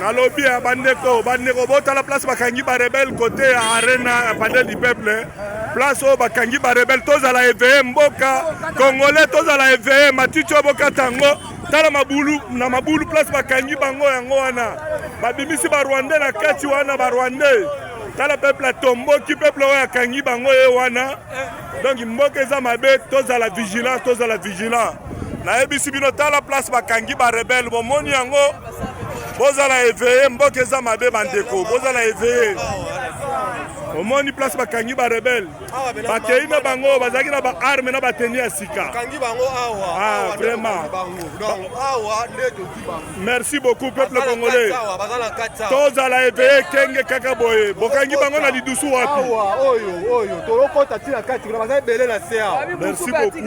Nalobi ya bandeko, bandeko botala place bakangi ba rebelle côté ya arena ya palais du peuple. Place oyo bakangi ba rebelle, tozala éveillé mboka congolais, tozala éveillé matiti oyo bokata yango. Tala mabulu na mabulu place bakangi bango yango wana. Babimisi ba rwandais na kati wana, ba rwandais. Tala peuple atomboki, peuple oyo akangi bango ye wana. Donc mboka eza mabe, tozala vigilant, tozala vigilant. Nayebisi bino, tala place bakangi ba rebelle, bomoni yango, bozala éveillé, mboka eza mabe bandeko, bozala éveillé. Omoni place bakangi ba rebelle, bakei na bango, bazalaki na ba arme na ba tenue ya sika. Bakangi bango awa. Ah, vraiment. Donc awa nde tozwi bango. Merci beaucoup peuple congolais. Tozala éveillé, kenge kaka boye. Bokangi bango na lidusu wapi? Awa oyo oyo tolokota ti na kati kuna, baza ebele na se awa. Merci beaucoup.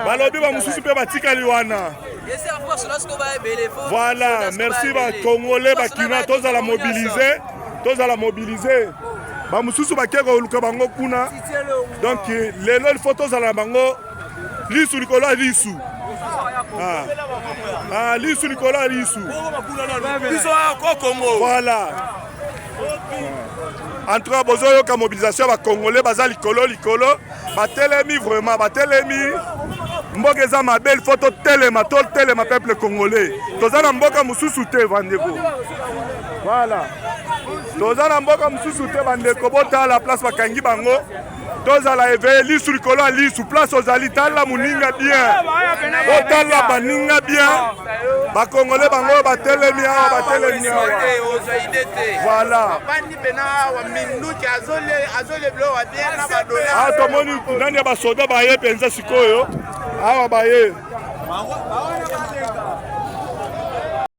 Balobi ba mosusu mpe batikali wana. Voilà, merci ba congolais, ba kinois, tozala mobilisé, tozala mobilisé. Ba mosusu bake koluka bango kuna. Donc lelo il faut tozala na bango lisu likolo ya lisu. Ah. Ah, lisu likolo ya lisu. Biso ko Congo. Voilà. En tout cas, bozoyoka mobilisation ya ba congolais baza likolo likolo, batelemi vraiment, batelemi. Mboka eza mabe, il faut totelema, totelema peuple congolais. Toza na mboka mosusu te bandeko. Voilà. Toza na mboka mosusu te bandeko, botala place bakangi bango. Tozala éveillé, lisu likolo ya lisu, place ozali, tala moninga bien, botala baninga bien, bakongole bango batelemi awa, batelemi awa. Voilà. Ah, tomoni nani ya basoda baye mpenza sikoyo awa baye.